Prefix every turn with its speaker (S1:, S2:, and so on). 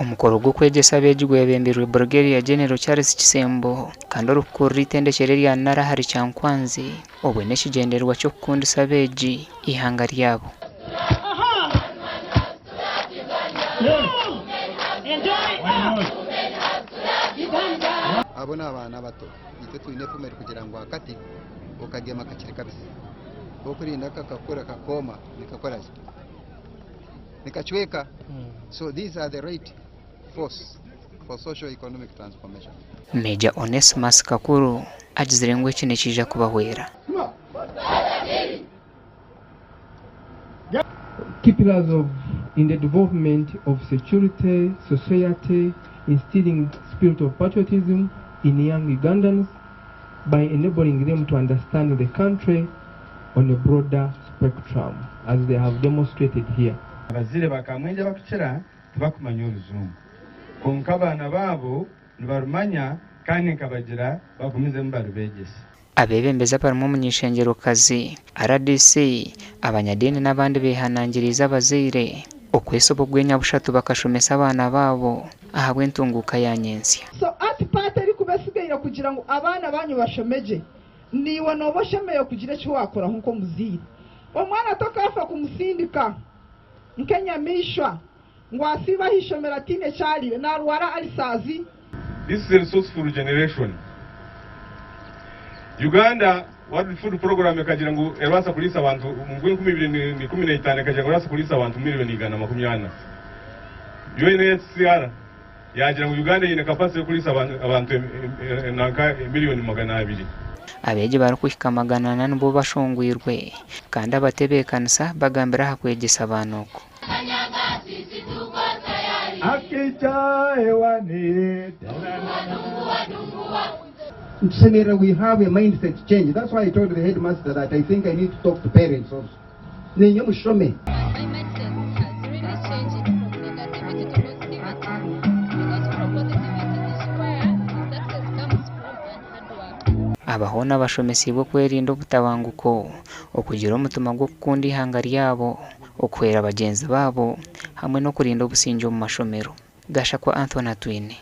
S1: Omukoro gw'okwegyesa abeegi gwebembirwe Brigadier General Charles Kisembo kandi orikukurira eitendekyero erya Nara ahari Kyankwanzi obwe n'ekigyendererwa ky'okukundisa abeegi eihanga ryabo.
S2: Abo n'abaana bato. Itwe twine efumu erikugira ngu akati okagyema kakiri kabisi, ku orikurinda kakakura kakooma nikakora ki? Nikacweka. So these are the right force for socio economic transformation.
S1: Major Onesmus Kakuru agizire ngu eki nikiija kubahwera.
S3: Key pillars of in the development of security, society, instilling spirit of patriotism in young Ugandans by enabling them to understand the country on a broader spectrum as they have demonstrated here.
S4: Abazaire ba Kamwengye abakukira tibakumanya orujungu kwonka abaana baabo nibarumanya kandi nkabagira bagumizemu barubegyese.
S1: Abeebembezi abarimu omuny'eishengyerokazi, rdc, abanyadiini n'abandi beehanangiriize abazaire okwesoba ogw'enyabushatu bakashomesa abaana baabo ahabw'entunguuka ya nyentsya.
S5: So ati part erikuba esigaire kugira ngu abaana banyu bashome gye, naiwe nooba oshemereire kugira eki waakoraho nk'omuzaire. Omwana tokaafa kumusindika nk'enyamaishwa ngu asiibe aha ishomero ataine eki ariire, naarwara ulcers.
S6: This is a resourceful generation. Uganda World Food Program ekagira ngu erabaasa kuriisa abantu omu gw'enkumi ibiri na ikumi na itaano ekagira ngu erabaasa kuriisa abantu milioni 140. UNHCR yaagira ngu Uganda eine capacity y'okuriisa abantu nanka milioni 200.
S1: Abeegi barikuhika 400 nibo bashongwirwe kandi abatebeekanisa bagambire aha kwegyesa abaana oku.
S2: Nitushemererwa we have a mindset change that's why I told the headmaster that I think I need to talk to parents also niinywe mushome.
S7: My mindset has really changed from negativity to positivity because from positivity is where success comes from and hard work.
S1: Aba hoona bashomesiibwe okwerinda obutabanguko, okugira omutima gw'okukunda eihanga ryabo, okuhwera bagyenzi baabo hamwe n'okurinda obusingye omu mashomero. Gashakwa Anthony Atwine.